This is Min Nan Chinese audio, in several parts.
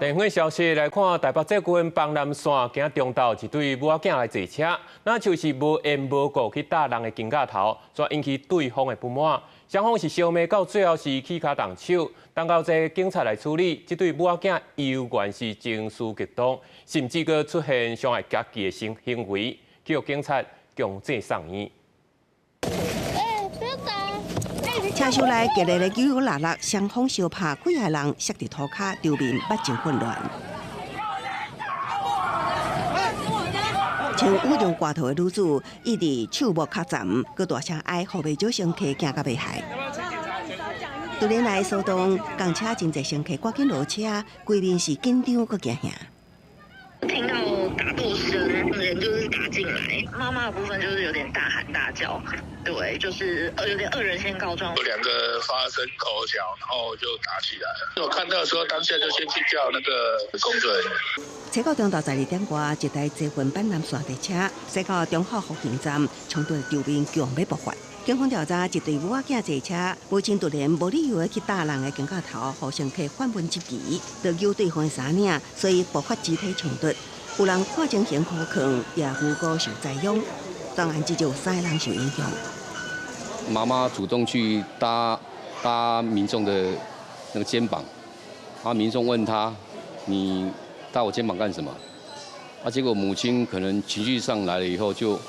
電話消息來看，台北捷運板南線今中晝一對母仔囝來坐車，若就是無緣無故去打人的肩胛頭，煞引起對方的不滿。雙方是相罵到最後是起跤動手，等到這警察來處理，這對母仔囝猶原是情緒激動，甚至閣出現傷害家己的行行為，予警察強制送院。車廂內激烈的九九六六，雙方相拍，幾个人摔佇塗跤，場面目前混亂。穿羽絨外套的女子，伊佇手摸較欉，閣大聲哀，予袂少乘客驚甲欲害。突然來騷動，共車真濟乘客趕緊落車，規面是緊張閣驚嚇。聽到打鬥聲，人就是打進來，媽媽的部分就是有點大喊大叫，對，就是有點惡人先告狀。有兩個發生口角，然後就打起來了。我看到的時候，當下就先去叫那個工作人員。初九中晝12點外，一台捷運板南線列車駛到中和復興站，衝突場面強欲爆發。警方調查，一對母仔囝坐車，母親突然無理由的去打人的肩胛頭，予乘客反問質疑，就揪對方的衫領，所以爆發肢體衝突。有人看情形可抗，也無辜受災殃。當然，至少有三个人受影響。媽媽主動去搭搭民眾的那個肩膀，啊，民眾問他：你搭我肩膀幹什麼？啊，結果母親可能情緒上來了以後，就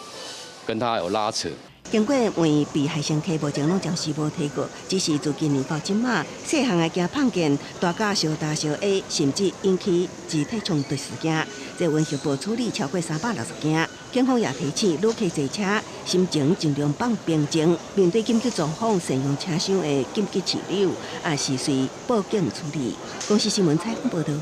跟他有拉扯。經過問被害乘客目前攏暫時無提告，只是自今年到這馬，細漢的驚碰見大家相打相下，甚至引起肢體衝突事件。捷運協報處理超過360件。警方也提醒旅客坐車心情盡量放平靜，面對緊急狀況，善用車廂的緊急飼料，也是隨報警處理。公視新聞採訪報導。